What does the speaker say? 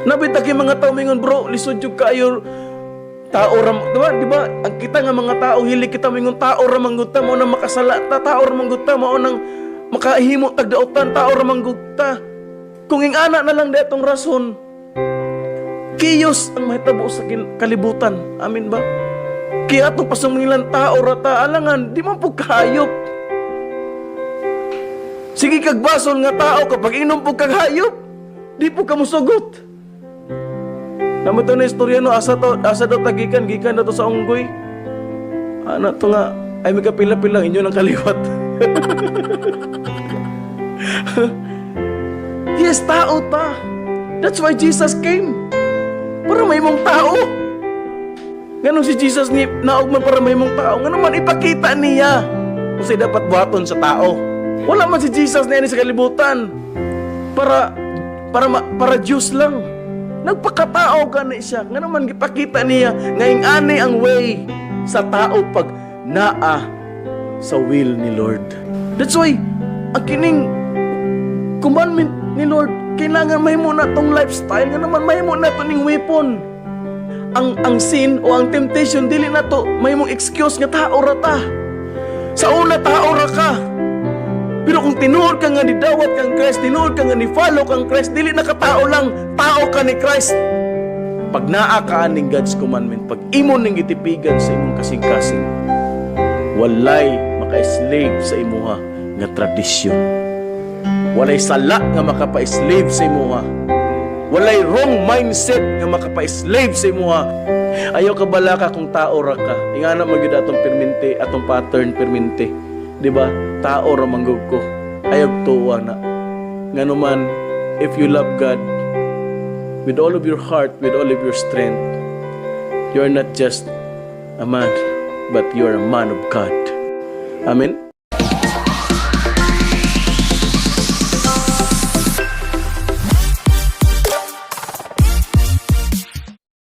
Nabita kay mga tao mingon, "Bro, lisod jud kaayo, tao ra," di ba? Di ba? Ang kita nga mga tao, hilig kita mingon, "Tao ra man gud ta, mao nang makasala ta, tao ra man gud ta, mao nang makahimo tag daotan, tao ra man gud ta." Kung ingana na lang atong rason, chaos ang mahitabo sa kalibutan. Amin ba? Kaya atong pasungilan, "Tao ra ta," alangan, di man pud kahayop. Sige kag basol nga tao kapag inom pud kag hayop, di pud ka musugot. Namo to na istorya, no, asa to, asa daw tagikan, gikan na to sa unggoy. Ano to nga, ay may kapila-pila inyo ng kaliwat. Yes, tao ta. That's why Jesus came. Para mahimong tao. Nganong si Jesus ni naog man para mahimong tao? Ngano man ipakita niya kung sa'y dapat buhaton sa tao. Wala man si Jesus niya sa kalibutan para Diyos lang. Nagpakatao gani siya. Ngano man gipakita niya nga ani ang way sa tao pag naa sa will ni Lord. That's why ang kining commandment ni Lord, kailangan mahimo na tong lifestyle, nga naman mahimo na to ning weapon. Ang sin o ang temptation, dili na to mahimong excuse nga tao ra ta. Sa una, tao ra ka. Pero kung tinuod ka nga nidawat kang Christ, tinuod ka nga ni follow kang Christ, dili na ka tao lang, tao ka ni Christ. Pag naa ka aning God's commandment, pag imo ning gitipigan sa imong kasing-kasing, walay maka-slave sa imuha nga tradisyon. Walay sala nga makapa-slave sa imuha. Walay wrong mindset nga makapa-slave sa imuha. Ayaw ka balaka kung tao ra ka. Ingana man gyud atong permente, atong pattern permente. Di ba? "Tao ra man gud ko." Ayaw tuwa na. Ngano man, if you love God with all of your heart, with all of your strength, you are not just a man, but you are a man of God. Amen?